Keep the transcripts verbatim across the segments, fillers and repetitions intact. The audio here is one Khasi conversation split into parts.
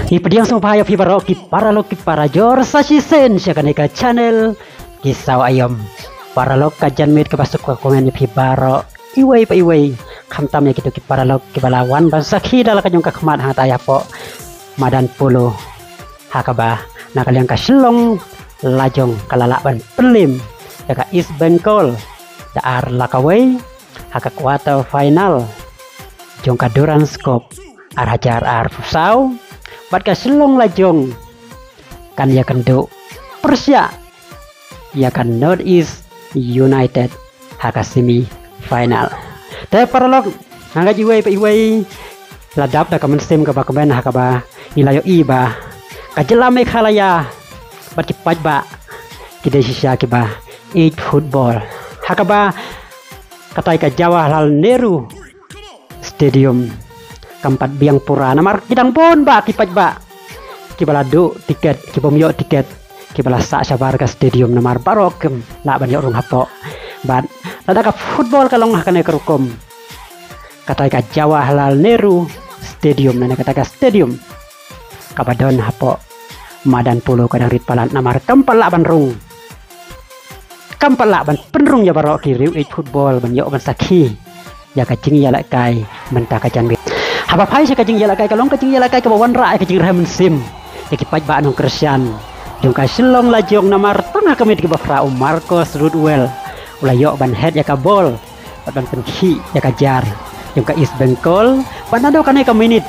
Ki pdiang sngewbha ïa phi baroh ki paralok ki parajor sa shisien sha kane ka channel Ki Saw Aïom. Paralok, ka janmiet kaba suk ka kmen ïa phi baroh iwei pa iwei, khamtam ïa kito ki paralok kiba la wan ban sakhi da la ka jong ka khmat hangta ïa hapoh madan polo, ha kaba na ka liang ka Shillong Lajong ka la lah ban pynliem ïa ka East Bengal da ar la kawei ha ka quarter final jong ka Durand Cup ar hajar arphew saw, bad ka Shillong Lajong kan ïakynduh pyrshah ïa ka North East United ha ka semi final. Te paralok, nga ngeit iwei pa iwei la dap da ka mynsiem kaba kmen ha kaba ngi la ïohi ba ka jylla Meghalaya bad ki paidbah ki dei shisha kiba ïeit football, ha kaba katai ka Jawaharlal Nehru Stadium kam pat biang pura namar ki dang bun bah ki paidbah kiba la duh tiket, ki bym ïoh tiket, kiba la sah shabar ka stadium namar baroh kim lah ban ïoh rung hapoh. Bad lada ka football ka long ha kane ka rukom, katai ka Jawaharlal Nehru Stadium, ne katai ka stadium kaba don hapoh madan polo ka dang rit palat namar kam pat lah ban rung, kam pat lah ban pynrung ïa baroh ki riewieid football ban ïoh ban sakhi ïa ka jingïalehkai mynta ka janmiet. Haba phai sha ka jingïalehkai, ka long ka jingïalehkai kaba wanrah ïa ka jingrhem mynsiem ïa ki paidbah nongkyrshan jong ka Shillong Lajong namar tang ha ka minit kaba phra u Marcus Rothwell u la ïoh ban head ïa ka ball bad ban pynkhih ïa ka jar jong ka East Bengal. Bad naduh kane ka minit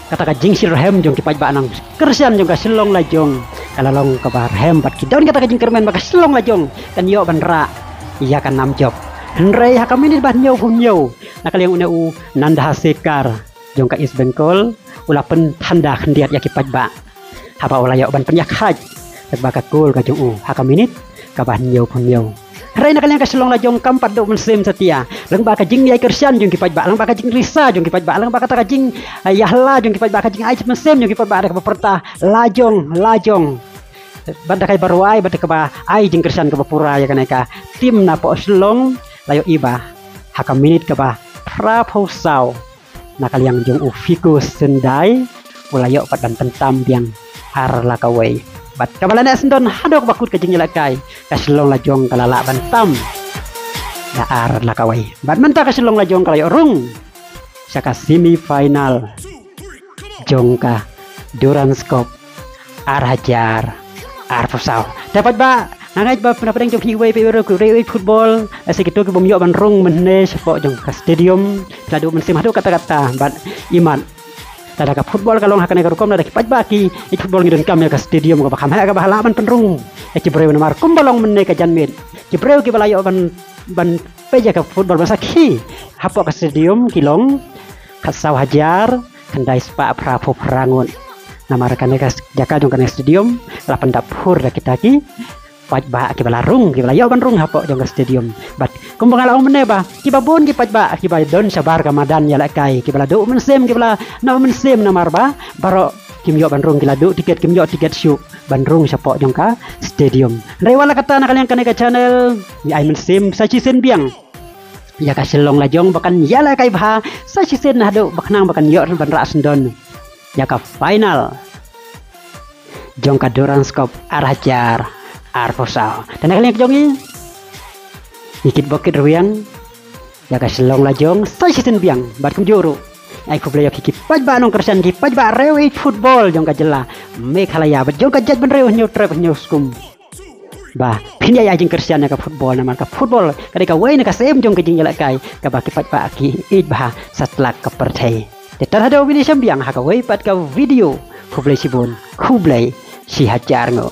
kata ka jingshitrhem jong ki paidbah nongkyrshan jong ka Shillong Lajong ka la long kaba rhem bad ki don kata ka jingkyrmen ba ka Shillong Lajong kan ïoh ban rah ïa ka nam jop. Hynrei ha ka minit ba hynñiewphew hynñiew, na ka liang une u Nandhasekar jong ka East Bengal u la pynthanda khyndiat ïa ki paidbah haba u la ïoh ban pynïakhaid tang ba ka kol ka jong u ha ka minit kaba hynñiewphew hynñiew. Hynrei na ka liang ka Shillong Lajong kam pat duh mynsiem satia lyngba ka jingïai kyrshan jong ki paidbah, lyngba ka jingrisa jong ki paidbah, lyngba kata ka jing, eh, ïahala jong ki paidbah, ka jingai mynsiem jong ki paidbah da kaba pyrta lajong, lajong. Bad da kaba rwai bad da kaba ai jingkyrshan kaba pura ïa kane ka tim napoh Shillong, la ïohi ba ha ka minit kaba phraphew saw, na ka liang jong u Fiku Syndai u la ïoh pat ban pyntam biang ar la kawei. Bad kaba la neh syndon haduh kaba kut ka jingïalehkai, ka Shillong Lajong ka la lah ban tam da ar la kawei. Bad mynta ka Shillong Lajong ka la ïoh rung sha ka semi final jong ka Durand Cup ar hajar arphew saw. Te paidbah, nga ngeit ba na pdeng jong phi iwei pa iwei ruh ki riewieid football, lehse kito ki bym ïoh ban rung mynne shapoh jong ka stadium, ki la duh mynsiem haduh katta katta. Bad imat lada ka football ka long ha kane ka rukom, lada ki paidbah ki ïeit football, ngi donkam ïa ka stadium kaba kham heh kaba lah ban pynrung ïa ki briew namar kumba long mynne ka janmiet, ki briew kiba la ïoh ban, ban peit ïa ka football ban sakhi hapoh ka stadium ki long khatsaw hajar khyndai spah phraphew phra ngut. Namar kane ka jaka jong kane stadium la pyndap phur da kita ki paidbah kiba la rung, kiba la ïoh ban rung hapoh jong ka stadium. Bad kumba nga la ong mynne ba kiba bun ki paidbah kiba don shabar ka madan ïalehkai, kiba la duh mynsiem, kiba la noh mynsiem namar ba baroh kim ïoh ban rung, ki la duh tiket, kim ïoh tiket shuh ban rung shapoh jong ka stadium. Hynrei wat la katta, na ka liang kane ka channel ngi ai mynsiem sa shisien biang ïa ka Shillong Lajong ba kan ïalehkai bha sa shisien haduh ba khnang ba kan ïoh ban rah syndon ïa ka final jong ka Durand Cup ar hajar arphew saw. Te na ka liang ka jong ngi, ngi kitbok kitrwiang ïa ka Shillong Lajong sa shisien biang bad kumjuh ruh ai khublei ïa phi ki paidbah nongkyrshan, ki paidbah riewieid football jong ka jylla Meghalaya bad jong ka jaitbynriew Hynñiewtrep Hynñiewskum. Ba phin ïai ai jingkyrshan ïa ka football namar ka football ka dei kawei na ka syiem jong ka jingïalehkai kaba ki paidbah ki ïeit bha satlak ka pyrthei. Te tang haduh ba ïa shem biang ha kawei pat ka video. Khublei shibun, khublei shihajar nguh.